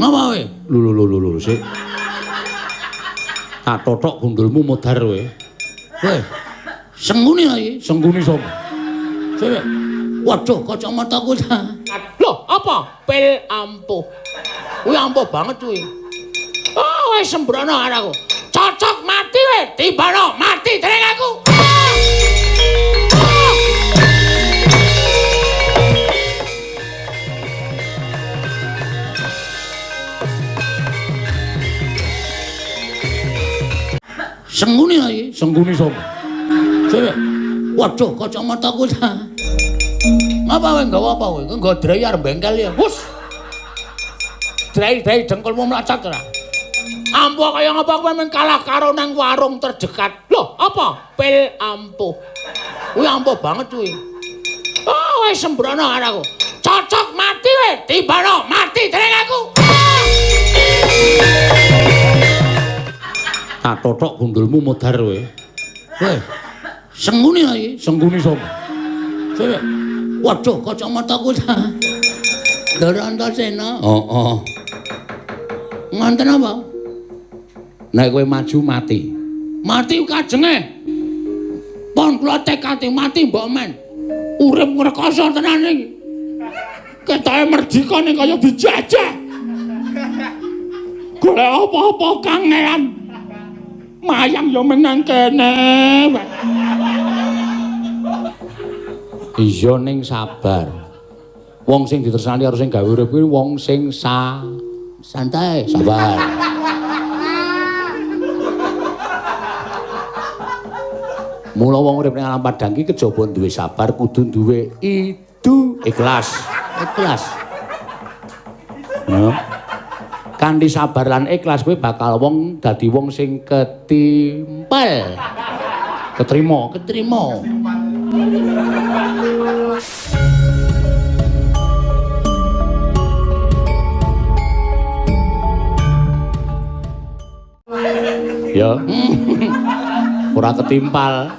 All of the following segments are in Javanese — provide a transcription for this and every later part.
Ngapa kowe? Lho lho lho lho sik. Tak tothok gundulmu modar kowe. Kowe. Senguni ta iki? Senguni sapa? Sik. Waduh, kacamataku ta. Lho, apa? Pil ampuh. Kuwi ampuh banget kuwi. Oh, wis sembrono karo aku. Cocok mati kowe, timbano mati dening aku. Senguni ta iki? Senguni sapa? Sik. Waduh, kacamataku ta. Ngapa kowe nggawa apa kowe? Nggawa drei arep bengkel ya. Hus. Drei-drei dengkulmu mlacet ora? Ampuh kaya ngapa kowe mung kalah karo nang warung terdekat. Lho, apa? Pil ampuh. Kuwi ampuh banget kuwi. Oh, wis sembrono karo aku. Cocok mati kowe, timbano mati dening aku. Tak tothok gundulmu modar kowe. Kowe. Senguni ta iki? Senguni sapa? Sik. Waduh, kacamataku ta. Ndara Antasena. Heeh. Ngonten apa? Nek kowe maju mati. Mati kajenge. Pon kula tekate mati mbok men. Urip ngrekoso tenan iki. Ketoke merdika ning kaya dijajah. Golek apa-apa kangelan. Mayang ya menang kene. Iya ning sabar. Wong sing ditresnani karo sing gawe urip kuwi wong sing santai, sabar. Mula wong urip ning alam padhang iki kejaba duwe sabar kudu duwe idu ikhlas. Ikhlas. No. Kanthi sabar lan ikhlas kowe bakal wong dadi wong sing ketimpel. Ketrima, ketrima. Ya. Ora ketimpal.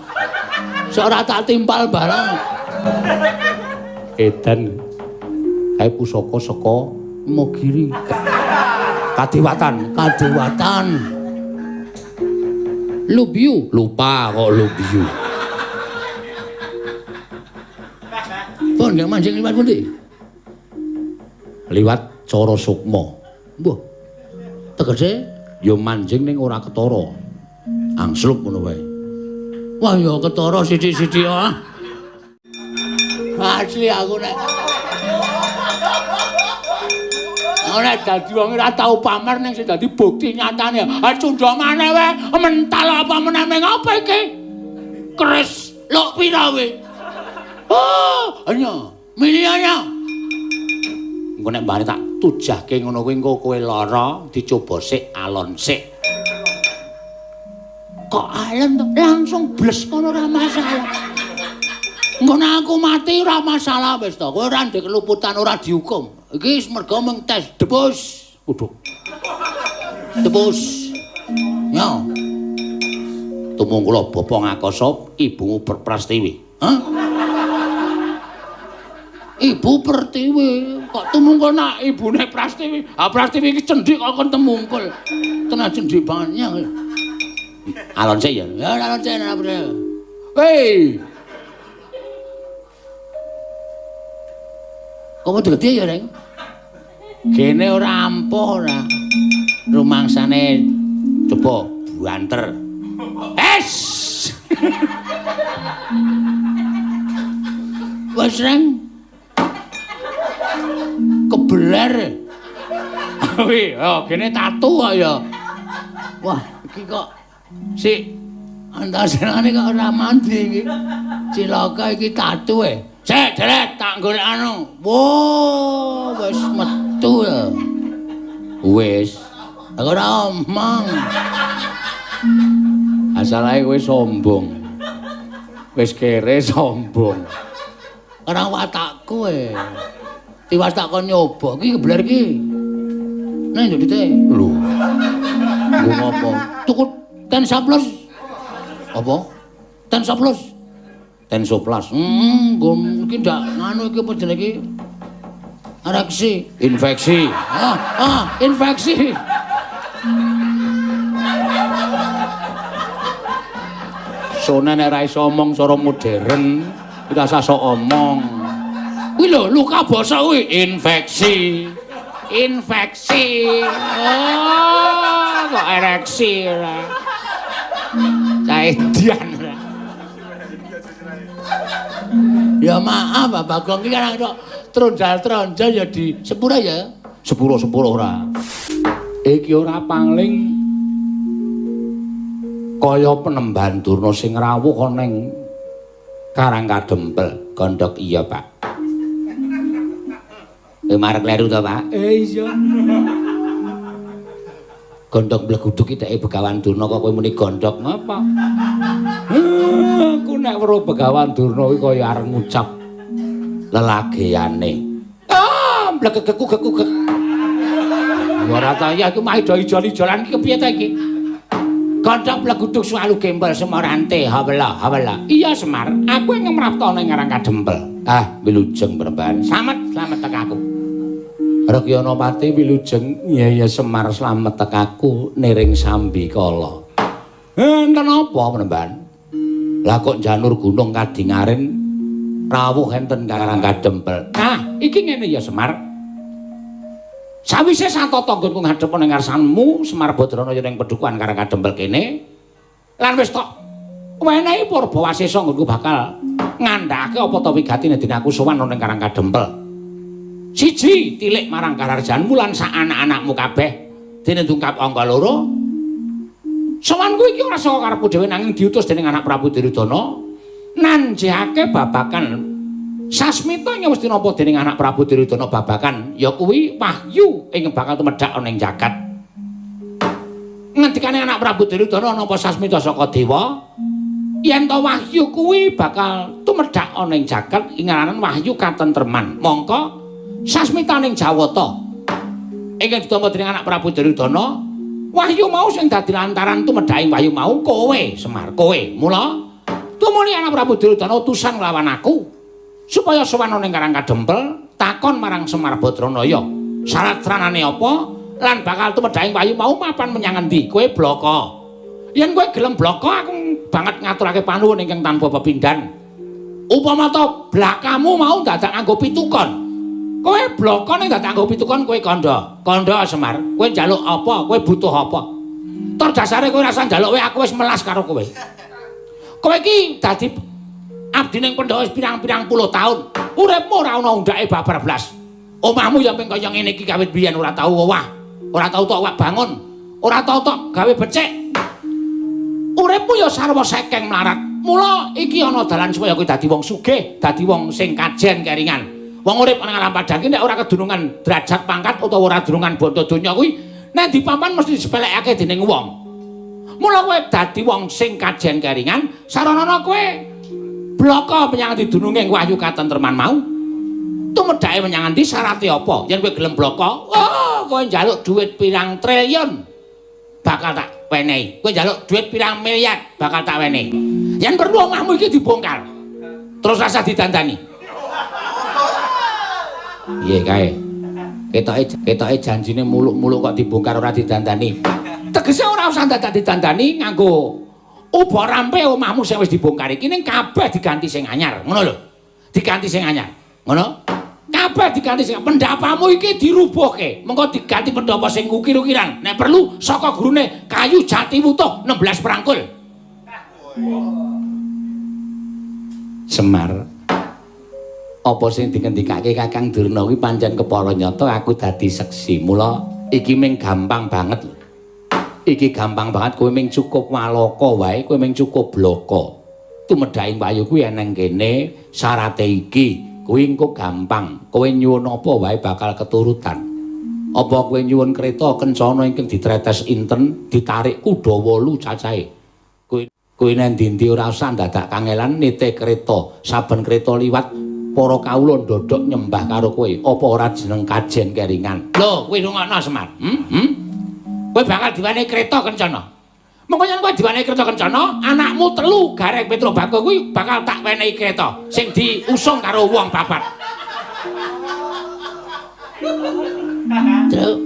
Sok ora tak timpal barang. Edan. Kae pusaka saka Imogiri. Kadiwatan, kadiwatan. Lubiu, lupa kok lubiu. Pon gak mancing liwat pundi? Liwat cara sukma. Mbuh. Tegese ya manjing ning ora ketara. Angslup ngono wae. Wah ya ketara sithik-sithik ah. Asli aku nek ora dadi wong ora tau pamer ning sing dadi bukti nyatane. Ha cundha maneh wae mental apa meneh meng apa iki? Keris luk pira kowe? Oh, anya, milianya. Engko nek mbane tak tujahke ngono kuwi engko kowe lara dicoba sik alon sik. Kok alon to? Langsung bles ngono ora masalah. Engko nek aku mati ora masalah wis to. Kowe ora ndek keluputan ora dihukum. Iki wis mergo mung tes debus. Waduh. Debus. Ya. Tumungkula bapa ngakoso ibumu Prastiwi. Hah? Ibu Pertiwi kok tumungkul nak ibune Prastiwi. Ah Prastiwi iki cendhik kok kon temungkul. Tenan cendhik banget ya. Alon sik ya. Ya alon sik ora. Hei. Kok dadi ya, Reng? Gene ora ampuh ora. Rumangsane coba buanter. Es. Wes, Reng. Kebeler. Wih, oh gene tatu kok ya. Wah, iki kok sik Antasenane kok ora mandi iki. Cilaka iki tatu e. Sik, deret tak golek anu. Wo, wis metu ya. Wis. Aku ora omong. Asalahe kowe sombong. Wis kere sombong. Ora watakku e. Tiwas tak kon nyoba iki kebler iki. Nang nduk dite. Lho. Nggo ngopo? Tuku Tensa Plus. Apa? Tensa Plus. Tenso Plus. Nggo iki ndak nganu iki apa jenenge iki? Ereksi, infeksi. Infeksi. Sone nek ora iso omong cara modern, iki rasa sok omong. Kuwi lho luka bosok kuwi infeksi. Infeksi. Oh, kok ereksi ora. Caedian ora. Ya maaf Pak Bagong iki kan kok tronjal-tronjal ya di sepura ya. Sepuro-sepuro ora. Iki ora paling kaya penemban Durna sing rawuh ana ning Karang Kadempel. Gondok iya, Pak. Marek kleru to, Pak? Iya. Gondok mleguduk iki dheke Begawan Durna kok kowe muni gondok ngapa? Aku nek weruh Begawan Durna kuwi kaya arep ngucap lelageane. Ah, mlegegek-gek. Ora ta ya iki mah ijol-ijolan iki kepiye ta iki? Gondok mleguduk suwalu gembel semorante hawela hawela. Iya Semar, aku ing ngrapta ning Karang Kadempel. Ah, wilujeng Penemban. Slamet, slamet tekaku. Regyanapati wilujeng, iya iya Semar slamet tekaku niring sambikala. Enten apa Penemban? Lah kok janur gunung kadingaren rawuh enten Karang Kadempel. Nah, iki ngene ya Semar. Sawise satata nggonku ngadhep ning ngarsanmu Semar Badrana yen ing pedukuhan Karang Kadempel kene. Lan wis tok wenehi purba wasesa nggonku bakal ngandhake apa ta wigatine dene aku sowan ning Karang Kadempel. Siji tilik marang kararjanmu lan sak anak-anakmu kabeh dene tungkap angka loro. Sowanku iki ora saka karepku dhewe nanging diutus dening anak Prabu Duryudana nanjehake babakan sasmita ing wis tinampa dening anak Prabu Duryudana babakan ya kuwi wahyu ing bakal tumedhak ana ing jagat. Ngendikane anak Prabu Duryudana nampa sasmita saka dewa yen to wahyu kuwi bakal tumedhak ana ing jagat ing ngaranan wahyu katentreman. Mongko sasmitaning Jawata ingkang ditampa dening anak Prabu Duryudana wahyu mau sing dadi lantaran tumedhaking wahyu mau kowe Semar kowe. Mula tumuli anak Prabu Duryudana utusan nglawan aku supaya sowan ning Karang Kadempel takon marang Semar Badranaya syarat sranane apa lan bakal tumedhaking wahyu mau mapan menyang endi. Kowe bloko. Yen kowe gelem bloko aku banget ngaturake panuwun ingkang tanpa pepindhan. Upama to blakamu mau dadak nganggo pitukon. Kowe bloko ning dadak nganggo pitukon kowe kandha. Kandha Semar, kowe njaluk apa? Kowe butuh apa? Tur dasare kowe rasa njaluk kowe aku wis melas karo kowe. Kowe iki dadi abdi ning Pandhawa wis pirang-pirang puluh taun. Uripmu ora ana undake babar blas. Omahmu ya ping kaya ngene iki kawit biyen ora tau owah, ora tau tok bangun, ora tau tok gawe becik. Uripmu ya sarwa sekeng mlarat. Mula iki ana dalan supaya kowe dadi wong sugih, dadi wong sing kajen keringan. Wong urip nang alam padang iki nek ora kedunungan derajat pangkat utawa ora dunungan bondo donya kuwi nek dipapan mesti disepelekake dening wong. Mula kowe dadi wong sing kajen keringan, saranana kowe bloko menyang didununge wahyu katentreman mau. Tumedhake menyang endi syarate apa? Yen kowe gelem bloko, oh kowe njaluk dhuwit pirang triliun bakal tak wenehi. Kowe njaluk dhuwit pirang miliar bakal tak wenehi. Yen perlu omahmu iki dibongkar. Terus rasa didandani. Piye kae? Ketoke janjine muluk-muluk kok dibongkar ora didandani. Tegese ora usah dadak didandani nganggo uba rampe omahmu sing wis dibongkar iki ning kabeh diganti sing anyar, ngono lho. Diganti sing anyar. Ngono? Kabeh diganti sing pendapamu iki dirubuhke. Mengko diganti pendapa sing ukir-ukiran. Nek perlu saka gurune kayu jati wutuh 16 prangkul. Semar, apa sing dingendikake Kakang Durna kuwi pancen kepara nyata aku dadi seksi. Mula iki ming gampang banget lho. Iki gampang banget kowe ming cukup walaka wae, kowe ming cukup bloko. Tumedhaking wahyu kuwi eneng kene syarate iki. Kuwi engko gampang. Kowe nyuwun apa wae bakal keturutan. Apa kowe nyuwun kereta kencana ingkang ditretes inten, ditarik kuda 8 cacahe. Kowe nang ndi-ndi ora usah dadak kangelan nite kereta. Saben kereta liwat para kawula ndodhok nyembah karo kowe. Apa ora jeneng kajen keringan? Lho, kowe rungokno Semar. Kowe bakal diwenehi kereta kencana. Mengko yen kowe diwenehi kereta kencana, anakmu telu Gareng Petruk Bagong kuwi bakal tak wenehi kereta sing diusung karo wong papat. Truk.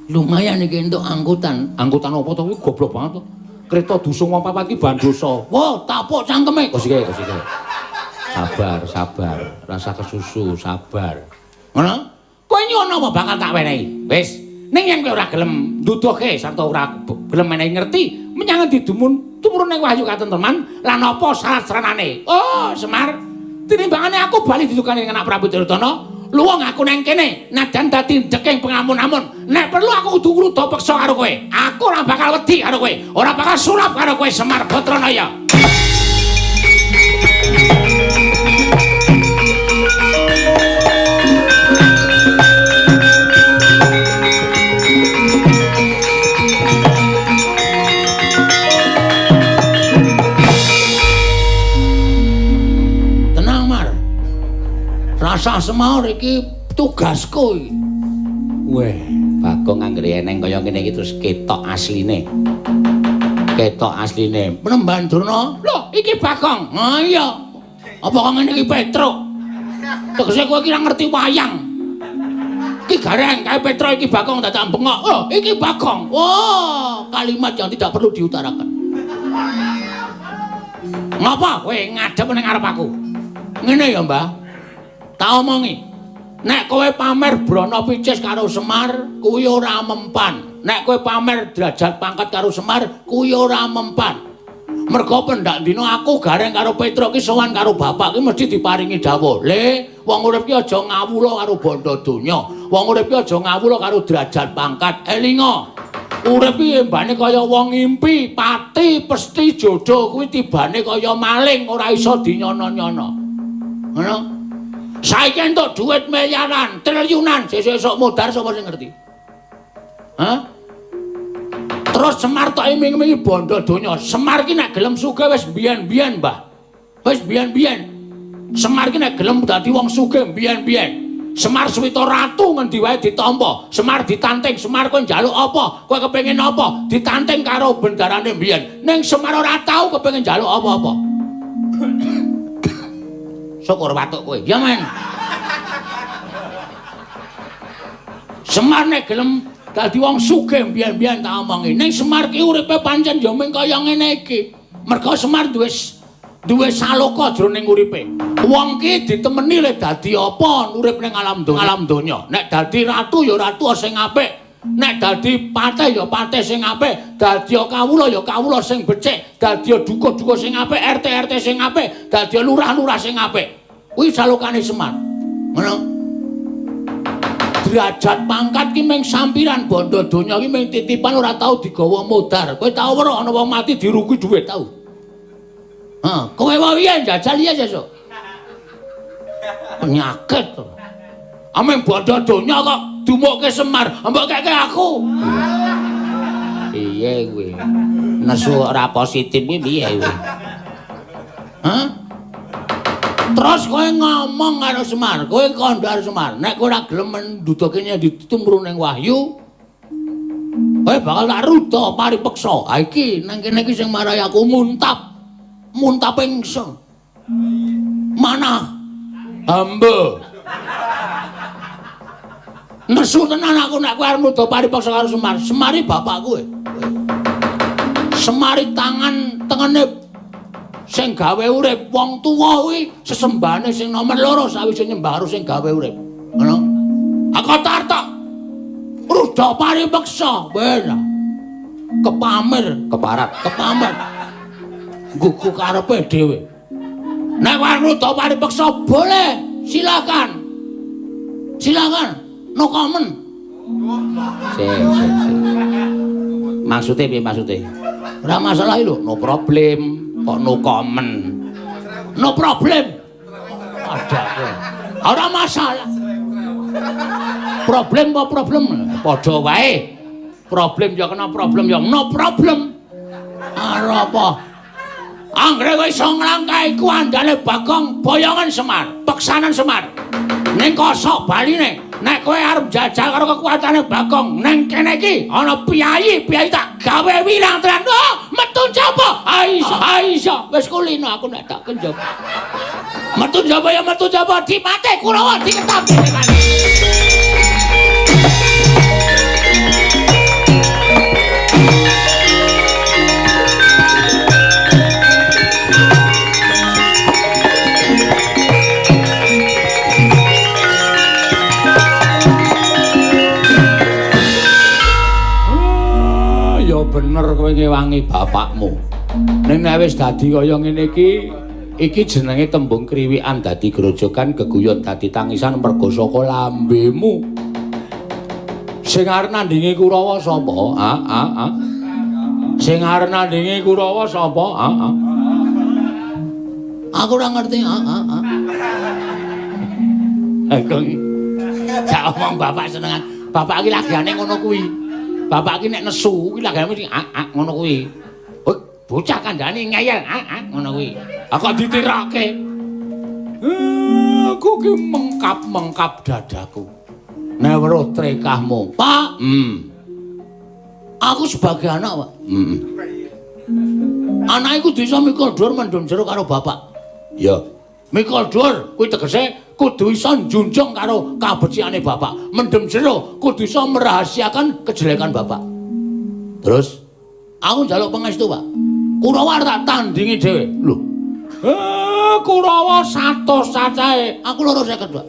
Lumayan iki entuk angkutan. Angkutan apa to kuwi goblok banget to. Kereta dusung wong papat iki bandosa. Wah, tapuk cangkeme. Kosike, kosike. Sabar, sabar. Rasa kesusu, sabar. Ngono? Kowe nyono apa bakal tak wenehi? Wis, ning yen kowe ora gelem nduduhke sarta ora gelem menehi ngerti menyang endi dumun tumurun ning wahyu katentreman lan apa syarat-saranane. Oh, Semar, tinimbangane aku bali didukani anak Prabu Duryudana, luwung aku nang kene nadan dadi ndeking pengamun-amun. Nek perlu aku kudu ngruda peksa karo kowe. Aku ora bakal wedi karo kowe, ora bakal sulap karo kowe Semar Batranaya. Rasa semaur iki tugasku iki. Weh, Bagong anggere eneng kaya ngene iki terus ketok asline. Ketok asline. Penemban Durna. Lho, iki Bagong. Ha iya. Apa kok ngene iki Petruk? Tegese kowe iki ora ngerti wayang. Iki gareng kae Petruk iki Bagong dadak bengok. Oh, iki Bagong. Wah, kalimat yang tidak perlu diutarakan. Ngapa kowe ngadep ning ngarep aku? Ngene ya, Mbah. Tak omongi. Nek kowe pamer brana picis karo Semar, kuwi ora mempan. Nek kowe pamer derajat pangkat karo Semar, kuwi ora mempan. Mergo pendak dina aku gareng karo Petruk ki sowan karo bapak ki mesti diparingi dawuh. Le, wong urip ki aja ngawula karo bondo donya. Wong urip ki aja ngawula karo derajat pangkat. Elinga. Urip ki embane kaya wong ngimpi, pati pesti jodoh kuwi tibane kaya maling, ora iso dinyono-nyono. Ngono? Saiki entuk duit miliaran, triliunan, sesuk-esuk modar sapa sing ngerti? Hah? Terus Semar tok iming-imingi bondo donya. Semar ki nek gelem sugih wis biyen-biyen, Mbah. Wis biyen-biyen. Semar ki nek gelem dadi wong sugih biyen-biyen. Semar suwita ratu ngendi wae ditampa. Semar ditanting, Semar kowe njaluk apa? Kowe kepengin apa? Ditanting karo bendarane biyen. Ning Semar ora tau kepengin njaluk apa-apa. Syukur watuk kowe. Ya men. Semar nek gelem dadi wong sugih biyen-biyen tak omongi. Ning Semar ki uripe pancen ya mung kaya ngene iki. Mergo Semar duwe saloka jroning uripe. Wong ki ditemeni le dadi apa urip ning alam donya. Nek dadi ratu ya ratu sing apik. Nek dadi patih ya patih sing apik, dadi kawula ya kawula sing becik, dadi duka-duka sing apik, RT-RT sing apik, dadi lurah-lurah sing apik. Kuwi salokane Semar. Ngono. Derajat pangkat ki mung sampiran, bondo donya ki mung titipan ora tau digawa modar. Kowe tau ora ana wong mati dirugi dhuwit tau? Heh, kowe wae piye njajal iya sesuk. Penyakit to. Ameng bondo donya kok dumukke Semar, mbok keke aku. Piye kowe? Nesu ora positif kuwi piye kowe? Hah? Terus kowe ngomong karo Semar, kowe kandha karo Semar, nek kowe ora gelem nduduhke ditumrun ning wahyu, kowe bakal tak ruda paripeksa. Ha iki nang kene iki sing marai aku muntap. Muntap ingsun. Manah hamba. Nesu tenan aku nek kowe arep nuduh paripeksa karo Semar. Semari bapakku. Semari tangan tengene sing gawe urip. Wong tuwa kuwi sesembahane sing nomer loro sawise nyembah karo sing gawe urip. Ngono. Aku tartok. Ruda paripeksa. Ben. Kepamer, keparat, kepamer. Nggugu karepe dhewe. Nek kowe arep nuduh paripeksa boleh, silakan. Silakan. No comment. Sik. Maksude piye maksude? Ora masalah lho, no problem. Kok no comment. No problem. Ada kowe. Ora masalah. Problem apa problem? Padha wae. Problem ya kena problem ya no problem. Ora apa. Anggere kowe iso nglangkahi ku andale Bagong boyongan Semar, peksanan Semar. Ning kosok baline. Nek kowe arep jajal karo kekuatane Bagong, neng kene iki ana piyayi, piyayi tak gawe wirang tenan. Oh, metu njaba. Aisyah, Aisyah, wis kulino aku nek tak kenjop. Metu njaba ya metu njaba dipate Kurawa diketam dhewe. Bener kowe ngewangi bapakmu. Ning nek wis dadi kaya ngene iki, iki jenenge tembung kriwikan dadi grojogan, geguyon dadi tangisan mergo saka lambemu. Sing arep nandhingi Kurawa sapa? Ah ah ah. Sing arep nandhingi Kurawa sapa? Ah ah. Aku ora ngerti. Ah ah ah. Aku jak omong bapak senengan. Bapak iki lagane ngono kuwi. Bapak iki nek nesu kuwi lagane mesti ah ah ngono kuwi. Bocah kandhane ngeyel ah ah ngono kuwi. Aku kok ditirokke. Aku ki mengkap-mengkap dadaku. Nek weruh trekahmu, Pak. Aku sebagai anak, Pak. Anak iku kudu iso mikul dhuwur mendhum jero karo bapak. Ya. Mikul dhuwur kuwi tegese kudu iso njunjung karo kabecikane bapak. Mendhem jero kudu iso merahasiakan kejelekan bapak. Terus aku njaluk pangestu, Pak. Kurawa tak tandingi dhewe. Lho. Kurawa 100 cacahe. Aku 250, Pak.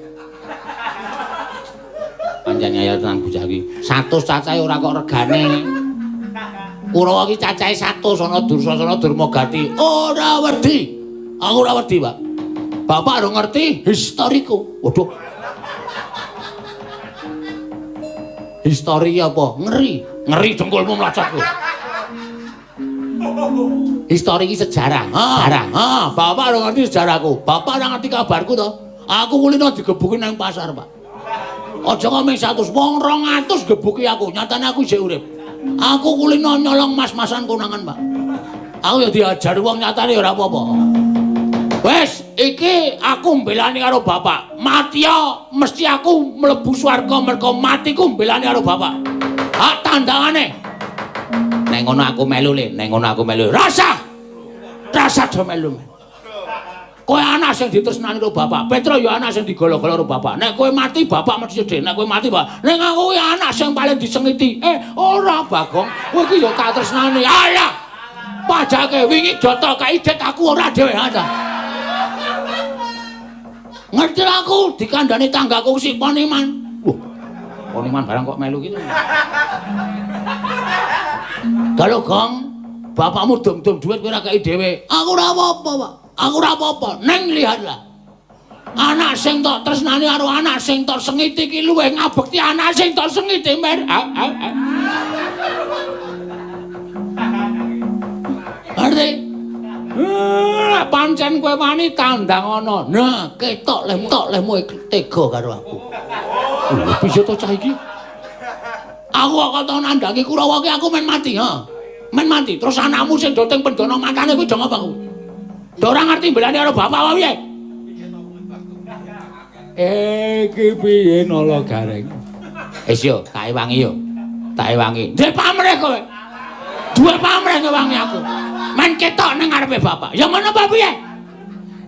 Pancen ngeyel tenan bocah iki. 100 cacahe ora kok regane. Kurawa iki cacahe 100 ana Dursasana Durmagati. Ora wedi. Aku ora wedi, Pak. Bapak harus ngerti historiku. Waduh. Histori apa? Ngeri. Ngeri dengkulmu mlacot kowe. Histori iki sejarah. Sejarah. Ah, bapak harus ngerti sejarahku. Bapak ora ngerti kabarku to. Aku kulino digebuki nang pasar, Pak. Aja ngomong 100, wong 200 gebuki aku. Nyatane aku isih urip. Aku kulino nyolong mas-masan konangan, Pak. Aku ya diajar wong nyatane ya ora apa-apa. Wes, iki aku mbelani karo bapak. Mati ya mesti aku mlebu swarga mergo matiku mbelani karo bapak. Hak tandangane. Nek ngono aku melu le, nek ngono aku melu. Rasa. Rasa do melu. Kowe anak sing ditresnani karo bapak. Petro ya anak sing digolo-golo karo bapak. Nek kowe mati bapak mesti sedih. Nek kowe mati, Pak. Nek aku ya anak sing paling disengiti. Ora Bagong. Kowe iki ya tak tresnani. Alah. Pajake wingi doto kaidet aku ora dhewe ta. Ngerti aku dikandani tanggaku si Poniman. Wah, Poniman barang kok melu gitu. Kalau Gong, bapakmu dum-dum duit kowe ora kei dhewe. Aku ora apa-apa, Pak. Aku ora apa-apa. Neng lihatlah. Anak sing tok tresnani karo anak sing tok sengiti iki luwih ngabekti anak sing tok sengiti mer. Ngerti? Pancen kowe wani tandang ana. Nah, ketok lehmu tok lehmu tega karo aku. Lho, piye to cah iki? Aku kok tau nandhangi Kurawa ki aku men mati, ha. Men mati. Terus anakmu sing do teng pendana matane kuwi do ngapa aku? Do ora ngerti mbelani karo bapak wae piye? Iki piye Nala Gareng? Wis yo, tak ewangi yo. Tak ewangi. Duwe pamrih kowe. Duwe pamrih ngewangi aku. Men ketok nang ngarepe bapak. Ya ngono apa piye?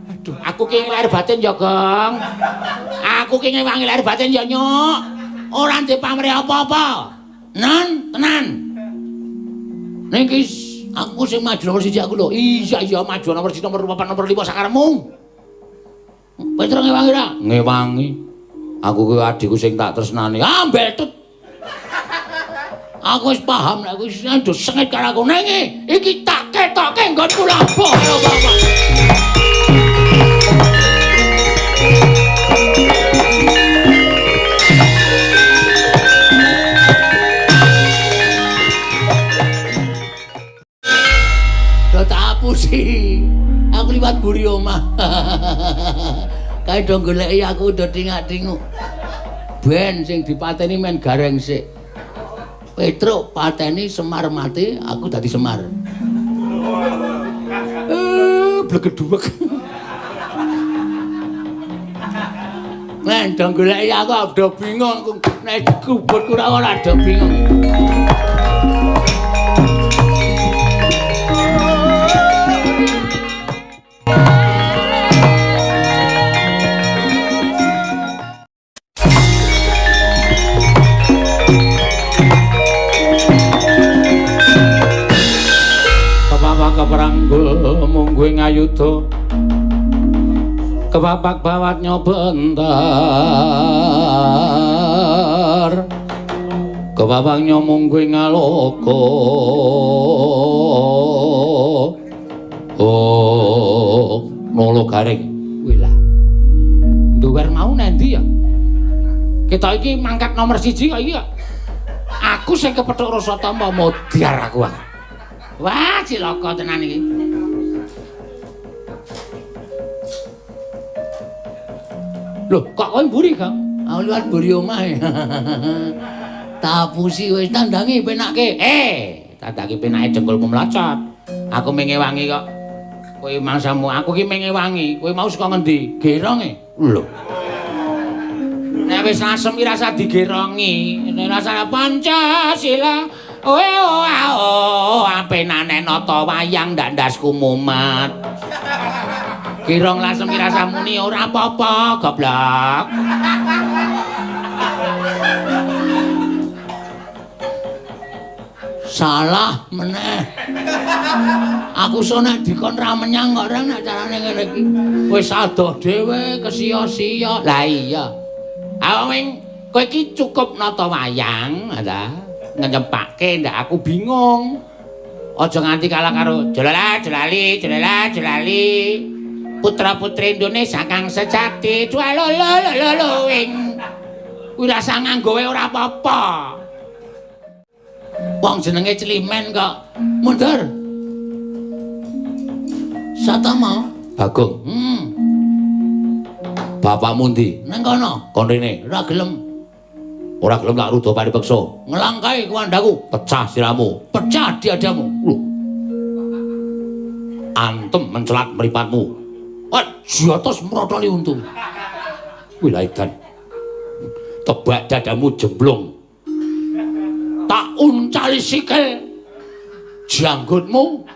Aduh, aku ki lahir batin ya, Gong. Aku ki ngewangi lahir batin ya, Nyuk. Ora ndek pamrih apa-apa. Nan, tenan. Ning iki aku sing maju nomor 1 aku lho. Iya, iya maju nomor 1, nomor 4, nomor 5 sakarepmu. Petro ngewangi ra? Ngewangi. Aku ki adikku sing tak tresnani. Ah, mbeltut. Aku wis paham nek wis ndo sengit karo aku. Neng iki tak ketokke nggonku labuh karo bapak. Do tak apusi. Aku liwat buri omah. Kae do goleki aku do tingak-tinguk. Ben sing dipateni men gareng sik. Petruk pateni Semar mati, aku dadi Semar. Blegeduwek. Men do goleki aku do bingung nek dikubur ora ora do bingung. Bratayuda kepapak bawat nyobentar kepapak nyomong gue ngaloko oh molo garing wilah duwer mau nanti ya kita iki mangkat nomor 1 kok iki ya aku sing kepethuk rasa tampa modiar aku. Wah cilaka tenan iki. Loh, kok kowe mburi, Kang? Aku liwat mburi omah. Tapusi wis tandangi penake. Tandangi penake dengkulmu mlocot. Aku mengewangi kok. Kowe mangsamu, aku ki mengewangi. Kowe mau saka ngendi? Geronge. Lho. Nek wis asem ki rasa digerongi. Nek rasane Pancasila, oe oh apenane nata wayang ndandasku mumet. Girong lasem ki rasa muni ora apa-apa, goblok. Salah meneh. Aku so nek dikon ra menyang kok ora nek carane ngene iki. Wis adoh dhewe kesiya-siya. Lah iya. Awing kowe iki cukup nata wayang, ta? Ngnyepake ndak aku bingung. Aja nganti kalah karo jolala jolali jolala jolali. Putra-putri Indonesia kang sejati dua ing kuwi rasa nganggo wae ora apa-apa. Wong jenenge Climen kok mundur. Satama Bagong. Bapakmu ndi? Nang kono. Kon rene. Ora gelem. Ora gelem tak rudo paripeksa. Ngelangkai kuwandaku, pecah siramu, pecah diadamu. Lho. Antem mencelat mripatmu. Jotos mrotoli untu. Wilaidan. Tebak dadamu jemblung. Tak uncali sikil. Janggutmu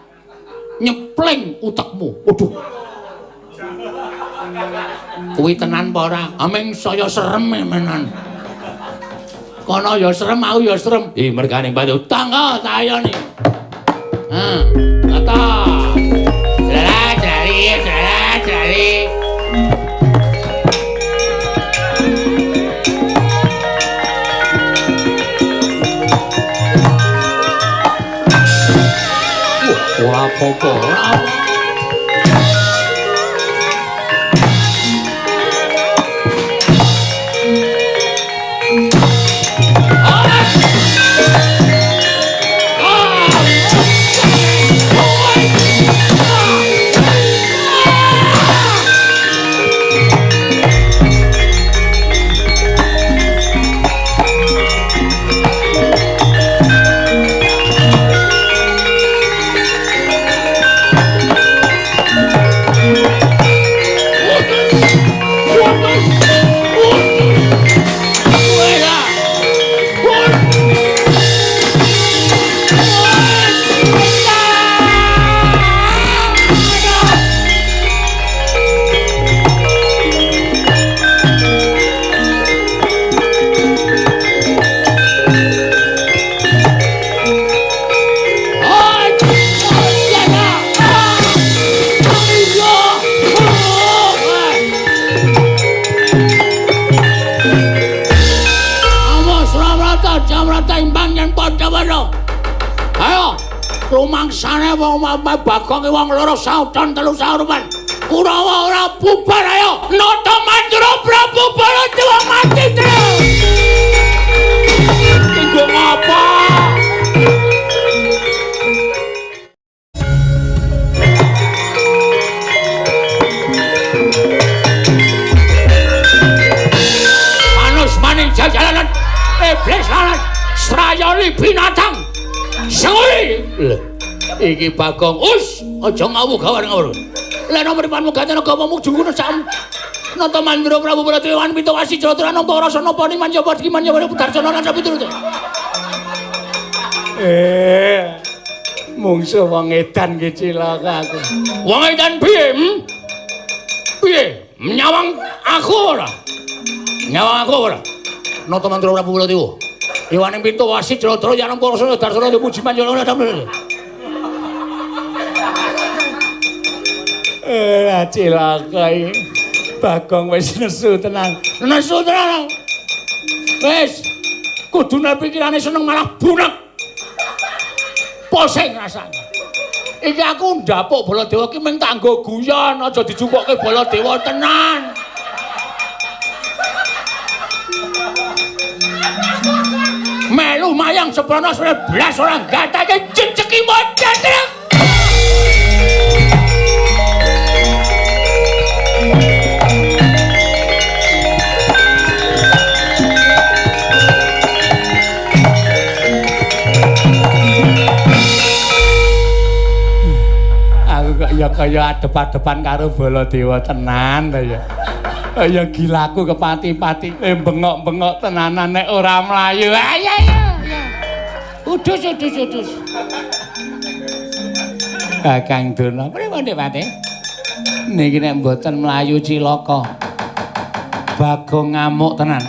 nyepling utekmu. Waduh. Kuwi tenan apa ora? Aming saya serem menan. Kono ya serem, aku ya serem. Ih, mergane batu tangga tayone. Ha, kata. Jala jali, jala jali. Wah, ora apa-apa. Rumangsane wong Bagong wong loro sauton telu saurupan Kurawa ora bubar ayo nata Mandura Prabu Baladewa mati terus kanggo ngapa. Manus maning jajalanan iblis lalat srayali binatang senguli. Iki Bagong us aja ngawuh gawar ngawur. Lah nomor mripanmu gatena gawamu jungkono sak Nata Mandura Prabu Baladewa Pitu Wasi Jatara Nampa Rasa Napa Niman Japa Diman Japa Darsana lan sapiturute. Mungsuh wong edan ki cilaka aku. Wong edan piye? Piye? Nyawang aku ora? Nyawang aku ora? Nata Mandura Prabu Baladewa. Iwaning Pitu Wasi Jatara Nampa Rasa Darsana Puji Manjana. Eh, cilaka iki. Bagong wis nesu tenan. Nesu tenan. Wis kudune pikirane seneng malah bunek. Pusing rasane. Iki aku ndapuk Baladewa ki mung tak nggo guyon, aja dijupukke Baladewa tenan. Melu mayang seprana blas ora gatake jejeki mocat. Ya kaya adep-adepan karo Baladewa tenan ta ya. Ya gilaku kepati-pati bengok-bengok tenanan nek ora mlayu. Ayo ayo. Udus udus udus. Kakang Durna, pripun Dik Pati? Niki nek mboten mlayu cilaka. Bagong ngamuk tenan.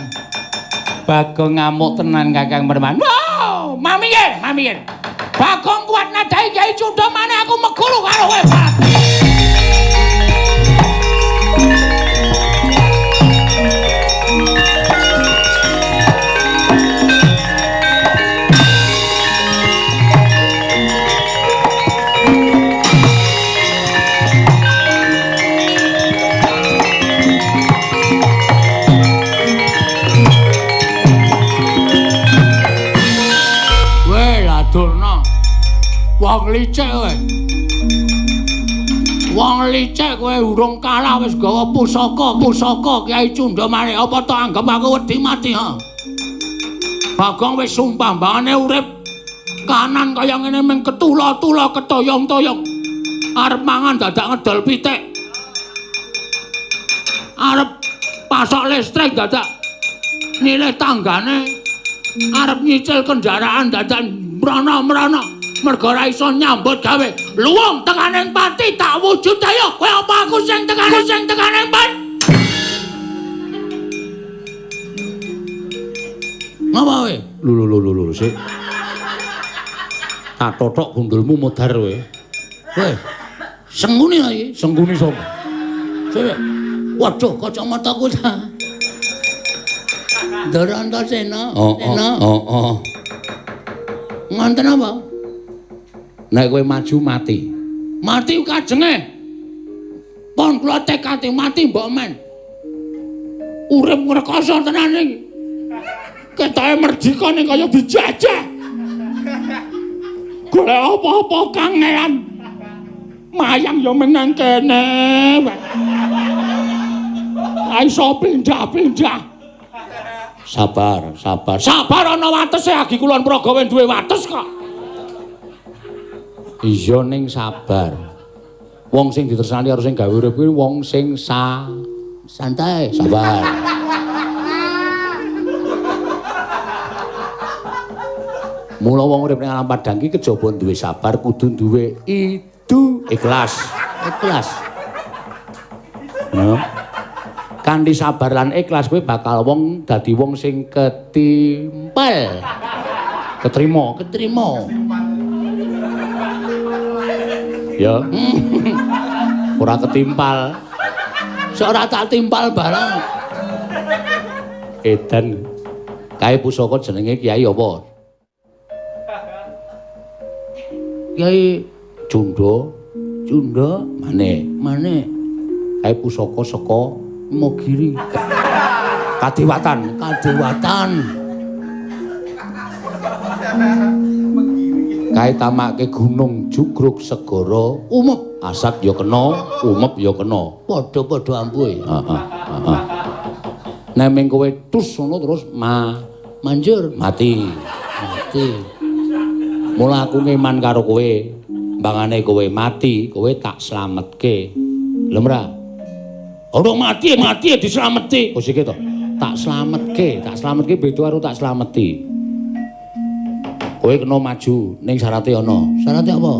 Bagong ngamuk tenan Kakang Perman. Wow, mamikir, mamikir. Bagong kuat nadai Kyai Cunda maneh aku meguru karo kowe. Wong licik kowe. Wong licik kowe urung kalah wis gawa pusaka-pusaka Kyai Cunda maneh. Apa to anggep aku wedi mati ha? Bagong wis sumpah mbangane urip kanan kaya ngene mung ketula-tula ketoyong-toyong. Arep mangan dadak ngedol pitik. Arep pasok listrik dadak nyilih tanggane. Arep nyicil kendaraan dadak mrana-mrana. Mergo ora iso nyambut gawe. Luwung tekaning pati tak wujud ayo. Kowe apa aku sing tekane sing tekaning pati? Ngapa kowe? Lho lho lho lho sik. Tak totok gundulmu modar kowe. Kowe senguni iki, senguni sapa? Sik. Waduh, kacamataku ta. Ndara Antasena. Heeh, heeh. Ngonten apa? Nek kowe maju mati. Mati kajenge. Pon kula tekate mati mbok men. Urip ngrekoso tenan iki. Ketoke merdika ning kaya dijajah. Golek apa-apa kangelan. Mayang ya menang kene. Iso pindah-pindah. Sabar, sabar. Sabar ana watese agi Kulon Progo wis duwe wates kok. Iya ning sabar. Wong sing ditresnani karo sing gawe urip kuwi wong sing santai, sabar. Mula wong urip ning alam padang iki kejaba duwe sabar kudu duwe idu ikhlas. Ikhlas. No. Kanthi sabar lan ikhlas kowe bakal wong dadi wong sing ketimpel. Ketrima, ketrima. Ya. Ora ketimpal. Sok ora tak timpal barang. Edan. Kae pusaka jenenge Kyai apa? Kyai Cunda. Cunda maneh. Maneh. Kae pusaka saka Imogiri. Kadewatan, Kadewatan. Kae tamake gunung jugruk segara umep, asat ya kena, umep ya kena. Padha-padha ampuhe. Heeh, heeh. Nek ming kowe tus ngono terus manjur mati. Mati. Mula aku ngeman karo kowe, mbangane kowe mati, kowe tak slametke. Lho ora? Ora mati, mati dislameti. Oh sik to. Tak slametke beda karo tak slameti. Kowe kena maju ning syarate ana. Syarate apa?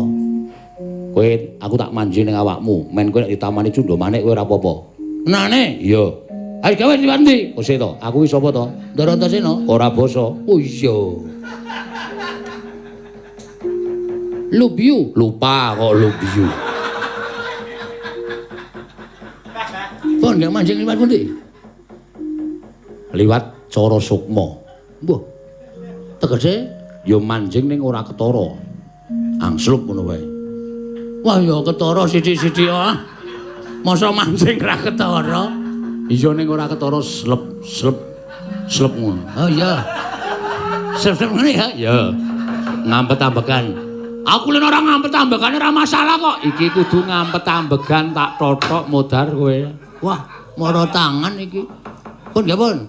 Kowe aku tak manji ning awakmu, men kowe nek ditamani Cunda Manik kowe ora apa-apa. Nane? Iya. Ayo gawe liwat ndi? Oh sik to, aku iki sapa to? Ndara Antasena. Ora basa. Oh iya. Love you. Lupa kok love you. Sampeyan gak manjing liwat pundi? Liwat cara sukma. Mbuh. Tegese ya manjing ning ora ketara. Angslup ngono wae. Wah ya ketara sithik-sithik ah. Masa manjing ra ketara? Iya ning ora ketara slep slep slep ngono. Oh iya. Slep-slep ngene ya? Iya. Ngampet-ambekan. Aku lho ora ngampet-ambekan ora masalah kok. Iki kudu ngampet-ambegan tak tothok modar kowe. Wah, mara tangan iki. Pun nggih pun.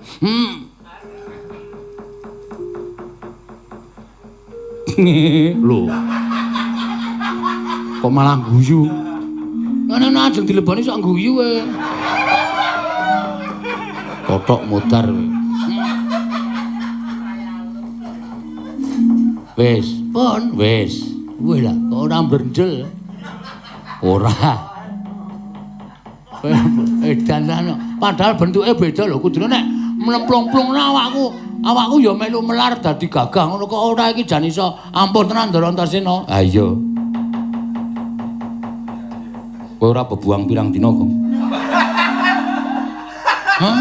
Lho. Kok malah guyu? Ngene ajeng dileboni sok guyu kowe. Tothok modar kowe. Wis, pun wis. Wih lah, kok ora brendel. Ora. Edan. Padahal bentuke beda lho, kudune nek mlemplung-plungna awakku, awakku ya melu melar dadi gagah ngono kok ora iki jan iso ampuh tenan Ndara Antasena. Ha iya. Kowe ora bebuang pirang dina kok. Hah?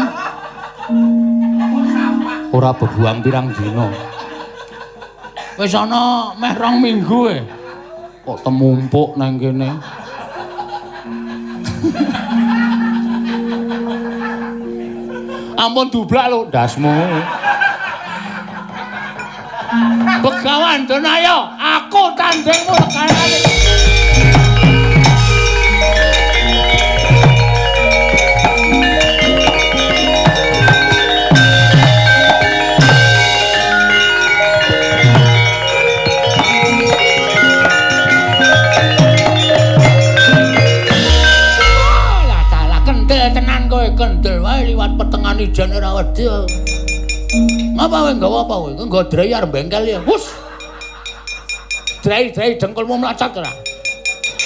Ora bebuang pirang dina. Wis ana meh 2 minggu e. Kok temumpuk nang kene. Ampun dublak lho ndasmu. Begawan Danaya, aku tandingmu lekarane. Kendel wae liwat petengan ijen ora wedi. Ngapa kowe nggawa apa kowe? Nggawa drei arep bengkel ya. Hus. Drei-drei dengkulmu mlacot ora.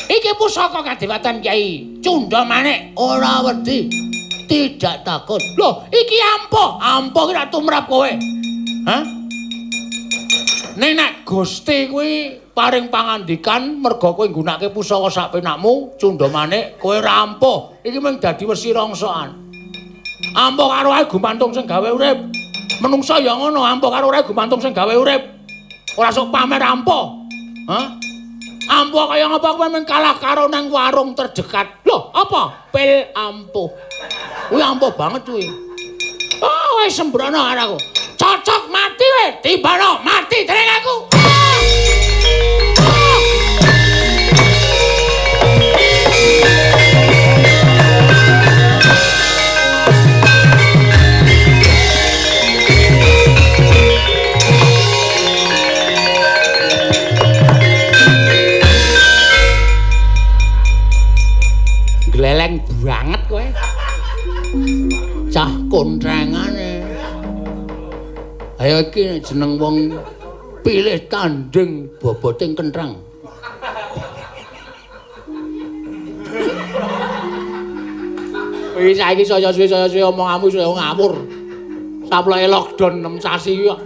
Iki pusaka kadewatan Kyai Cunda Manik, ora wedi. Tidak takut. Loh, iki ampuh. Ampuh ki ra tumrap kowe. Hah? Ning nek Gusti kuwi paring pangandikan merga kowe nggunakake pusaka sak penakmu, Cunda Manik, kowe ora ampuh. Iki mung dadi wesi rongsokan. Ampuh karo ae gumantung sing gawe urip. Menungsa ya ngono, ampuh karo ae gumantung sing gawe urip. Ora sok pamer ampuh. Hah? Ampuh kaya ngapa kowe mung kalah karo nang warung terdekat. Loh, apa? Pil ampuh. Kuwi ampuh banget kuwi. Oh, wis sembrono karo aku. Cocok mati kowe, timbano mati dening aku. Gleleng banget kowe. Cah kontrengane. Ayo iki jeneng wong pilih tanding bobote kentrang. Wis saiki saya suwe omonganmu saya ngawur. Saploke lockdown 6 sasi kok.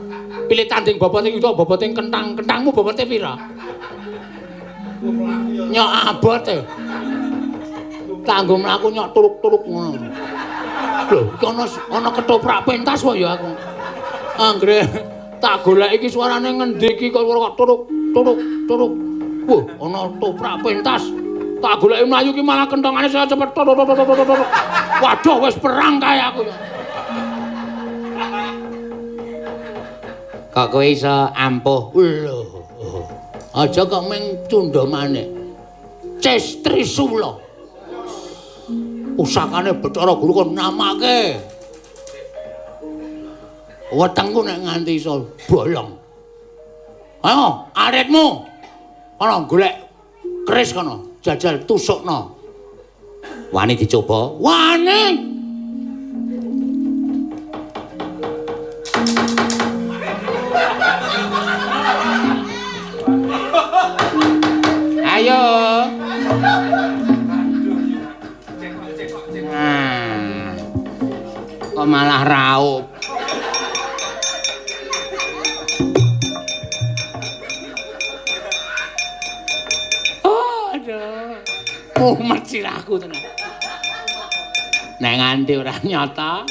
Pilih tanding bobote itu bobote kentang, kentangmu bobote pira? Nyok abot e. Tanggo mlaku nyok turuk-turuk ngono. Lho, iki ana ketoprak pentas wae ya aku. Anggere tak golek iki suarane ngendi iki kok turuk turuk turuk. Wah, ana toprak pentas. Tak goleki mlayu iki malah kentongane saya cepet turuk turuk turuk turuk. Waduh, wis perang kae aku ya. Kok kowe iso ampuh? Lho. Aja kok mung Cunda Manik. Ces Trisula. Pusakane Bathara Guru kon namake. Wetengku nek nganti iso bolong. Ayo, aritmu. Ana golek keris kono, jajal tusukno. Wani dicoba? Wani. Ayo. Nah, kok malah raup. Oh, aduh. Mumet sirahku tenan. Nek nganti ora nyata,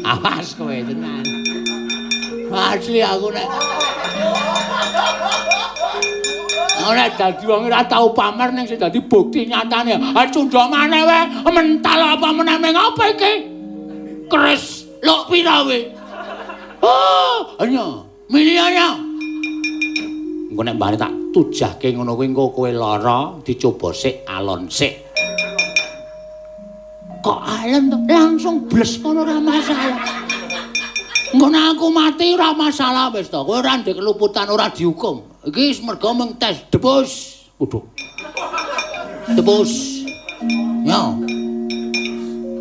awas kowe tenan. Asli aku nek ora dadi wong ora tau pamer ning sing dadi bukti nyatane. Ha cundha maneh wae, mental apa meneh meng apa iki? Keris luk pira kowe? Oh, anya, milihane. Engko nek mbane tak tujahke ngono kuwi engko kowe lara, dicoba sik alon sik. Kok alon to? Langsung bles ngono ora masalah. Engko nek aku mati ora masalah wis to. Kowe ora ndek keluputan, ora dihukum. Iki mergo mung tes debus. Waduh. Debus. Ya.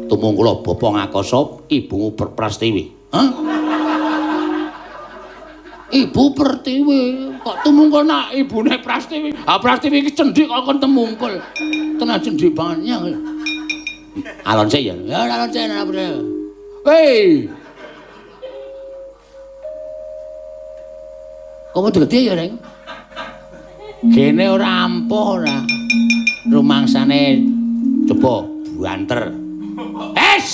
Tumungkula bapa ngakasa ibumu Prastiwi. Hah? Ibu Pertiwi. Kok tumungkul nak ibune Prastiwi? Ha Prastiwi iki cendhik kok kon temungkul. Tenan cendhik banget. Alon sik ya. Ya alon sik ora. Hei. Kowe gede ya, Reng? Gene ora ampuh ora. Rumangsane coba buanter. Es.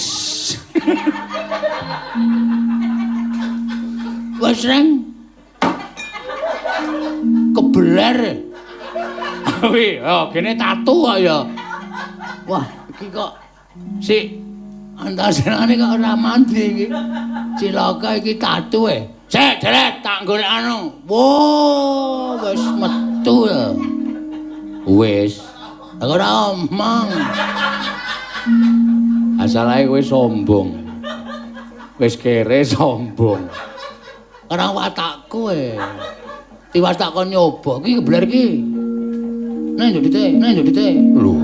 Wes, Reng. Kebeler. Wih, oh gene tatu kok ya. Wah, iki kok sik antasenane kok ora mandi iki. Cilaka iki tatu e. Sik, deret tak golek anu. Wo, wis metu ya. Wis. Aku ora omong. Asalahe kowe sombong. Wis kere sombong. Ora watakku e. Tiwas tak kon nyoba iki kebler iki. Nang yo dite, nang yo dite. Lho.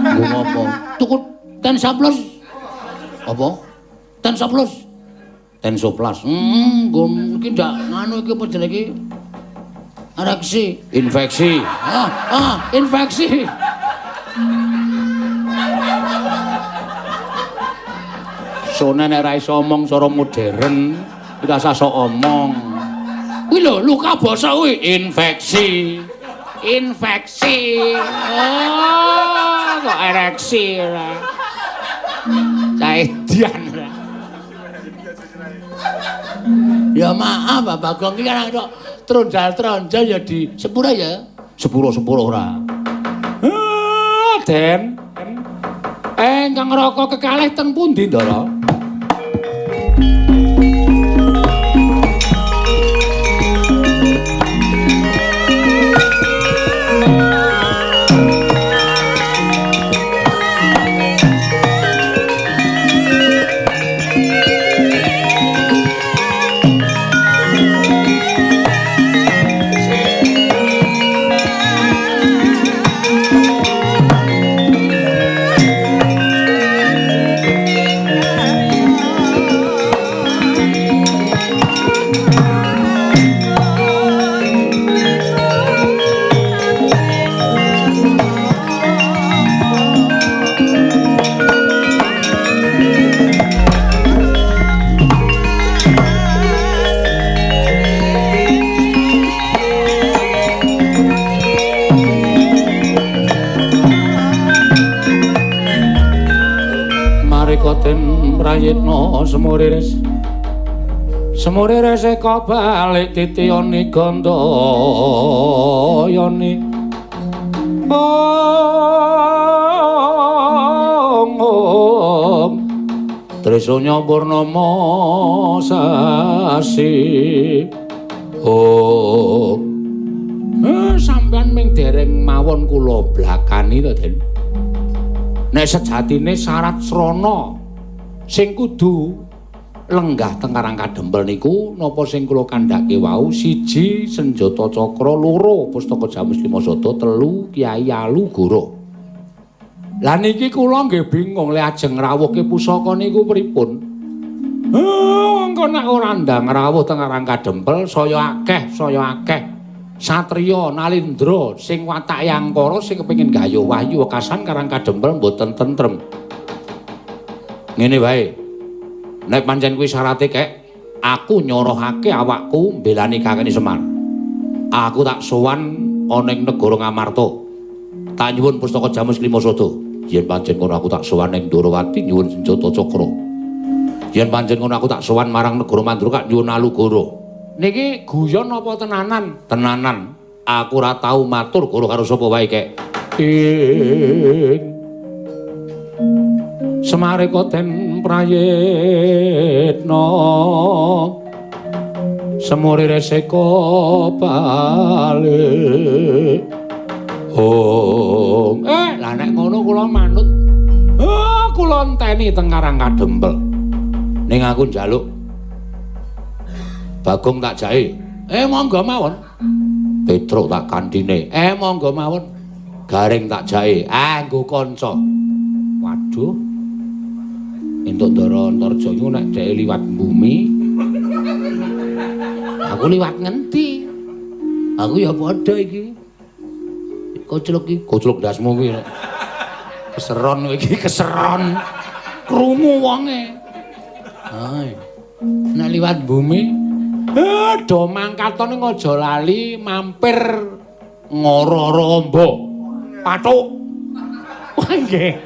Nggo ngopo? Tuku Tensa Plus. Apa? Tensa Plus. Tensoplas. Nggo iki ndak nganu iki apa jenenge iki? Ereksi, infeksi. Infeksi. Sone nek ora iso omong cara modern, iki rasah sok omong. Kuwi lho luka basa kuwi infeksi. Infeksi. Oh, kok ereksi ora. Caedian ora. Ya maaf Bapak Bagong iki kan kok tronjal-tronjal ya di sepuro ya. Sepuro-sepuro ora. Ah, Den. Ingkang raka kekalih teng pundi, Ndara? Prayitna semuriris semuriris eka balik titiyani gandayani om om Trisanya purnama sasi om. Sampeyan ming dereng mawon kula blakani to, Den. Nek sejatine syarat srana sing kudu lenggah teng Karang Kadempel niku napa sing kula kandhake wau siji senjata cakra, loro pustaka Jamus Lima Sada, telu Kyai Alugoro. Lah niki kula nggih bingung le ajeng ngrawuhke pusaka niku pripun. Engko nek ora ndang rawuh teng Karang Kadempel saya akeh satriya nalindra sing watake angkara sing kepengin gayuh wahyu wekasan Karang Kadempel mboten tentrem. Ngene wae. Nek pancen kuwi syarate kek, aku nyorohake awakku mbelani Kakene Semar. Aku tak sowan ana ing negara Ngamarta. Tak nyuwun pustaka Jamus Lima Sada. Yen pancen ngono aku tak sowan ning Ndorowati nyuwun senjata cakra. Yen pancen ngono aku tak sowan marang negara Mandura kak nyuwun alugoro. Niki guyon apa tenanan? Tenanan. Aku ora tau matur goro karo sapa wae kek. Semareka den prayitna semuri reseka balik. Oh, lah nek ngono kula manut. Oh, kula enteni teng Karang Kadempel. Ning aku njaluk Bagong tak jahe. Monggo mawon. Petruk tak kantine. Monggo mawon. Garing tak jahe. Nggo kanca. Waduh. Entuk Ndara Antarja iku nek dheke liwat bumi. Aku liwat ngendi? Aku ya padha iki. Koclok iki, koclok ndasmu kuwi. Keseron kowe iki, keseron. Krungu wonge. Hai. Nek liwat bumi, do mangkatone aja lali mampir ngoro-oro amba. Pathuk. Wah nggih.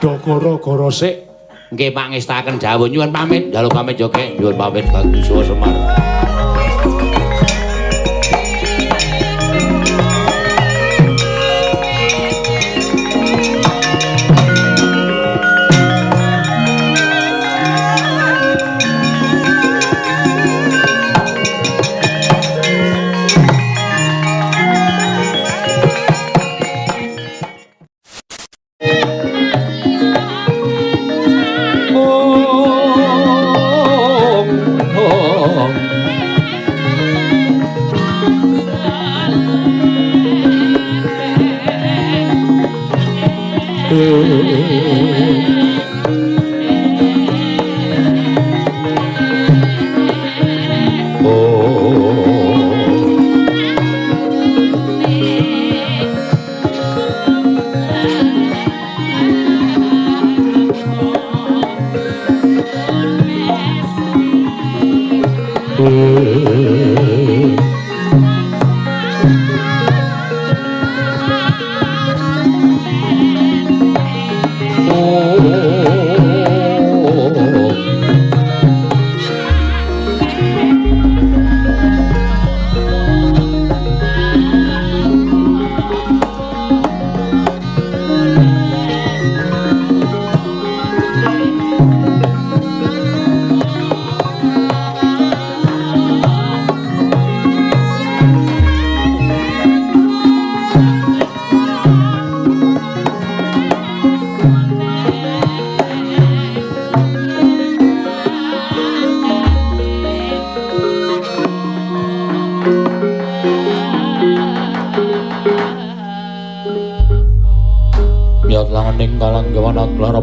Do goro-goro sik. Nggih pangestaken dawuh nyuwun pamit, njaluk pamit yo Kek, nyuwun pamit Bagus Semar.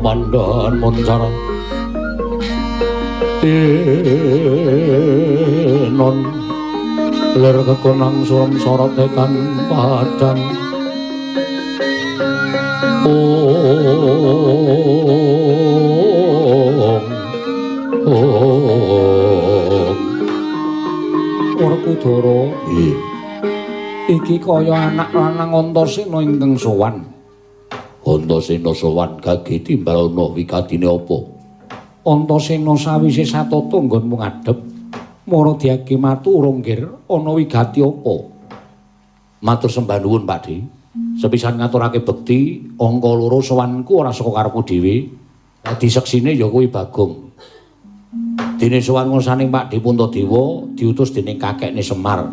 Pandhan muncara tinon lir kekonang suram sorot tekan padang. Ong ong Werkudara iki kaya anak lanang Antasena ingkang sowan. Antasena sowan gage timbalana wigatine apa? Antasena sawise satata nggonmu ngadhep mara diage matur nggir ana wigati apa? Matur sembah nuwun Pakdhe. Sepisan ngaturake bekti angka loro sowanku ora saka karepku dhewe. Dadi seksine ya kuwi Bagong. Dene sowan ngrasane Pakdhe Puntadewa diutus dening kakekne Semar.